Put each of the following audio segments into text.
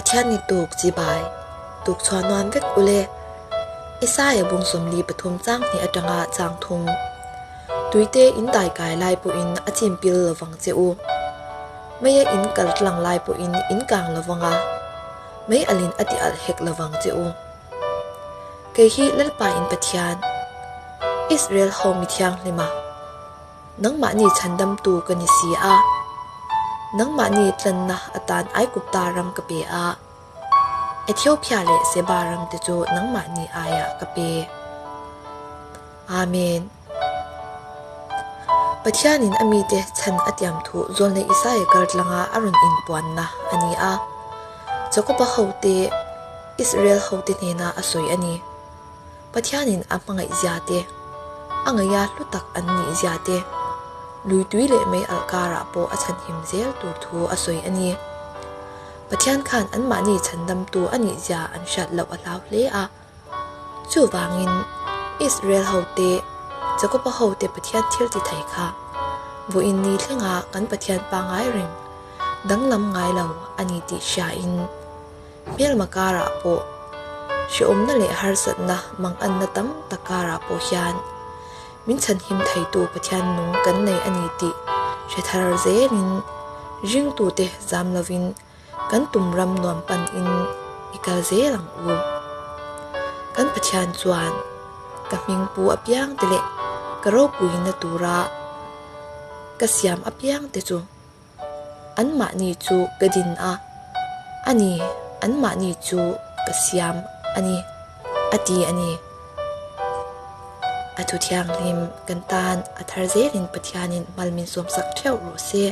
Pathian ni tuk chibai tuk chhuah nuam vek ule. Isaia bung 43 chang hnih atanga chang thum. Tuite in daikai lai pawhin a chim pil lovang che u. Meia in kal tlang lai pawhin in kang lovang a, mei alin a ti alh hek lovang che u. Kei hi Lalpa in Pathian, Israel ho mi thianghlima. Nangmahni chhandamtu ka ni si a, nangmahni tlanna atan Aigupta ram ka pe a, Ethiopia leh Seba ram te chu nangmahni aiah ka pe. Amen. Pathianin a mite chhan a tiam thu Zawlnei Isaia kal tlanga a rawn inpuanna a ni a, Jakoba hote, Israel hote hnena a sawi a ni. Pathianin a hmangaih zia te, a ngaia hlu tak an nih zia te, lui tui leh mei alh karah pawh a chhanhim zel tur thu a sawi a ni. Pathian khan anmahni chhandamtu a nih zia an hriat loh a hlau hle a. Chuvangin, Israel hote, Jakoba hote Pathian thil ti thei kha vawiin ni thlenga kan Pathian pangngai reng danglam ngai lo a ni tih hriain, Hmelma karah pawh hrehawmna leh harsatna manganna tam tak karah pawh hian min chhanhim theitu Pathian nung kan nei a ni tih hre thar zelin ringtute zam lovin kan tum ram nuam panin i kal zel ang u. Kan Pathian chuan ka hming pu apiang te leh ka ropuina tura ka siam apiang te chu Anmahni chu ka din a, a ni, anmahni chu ka siam a ni, a ti a ni. A thu thianghlim kan tan a thar zelin Pathianin hmal min sawmsak theuh rawh se.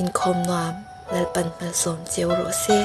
Inkhawm nuam Lalpan hmalsawm cheu rawh se.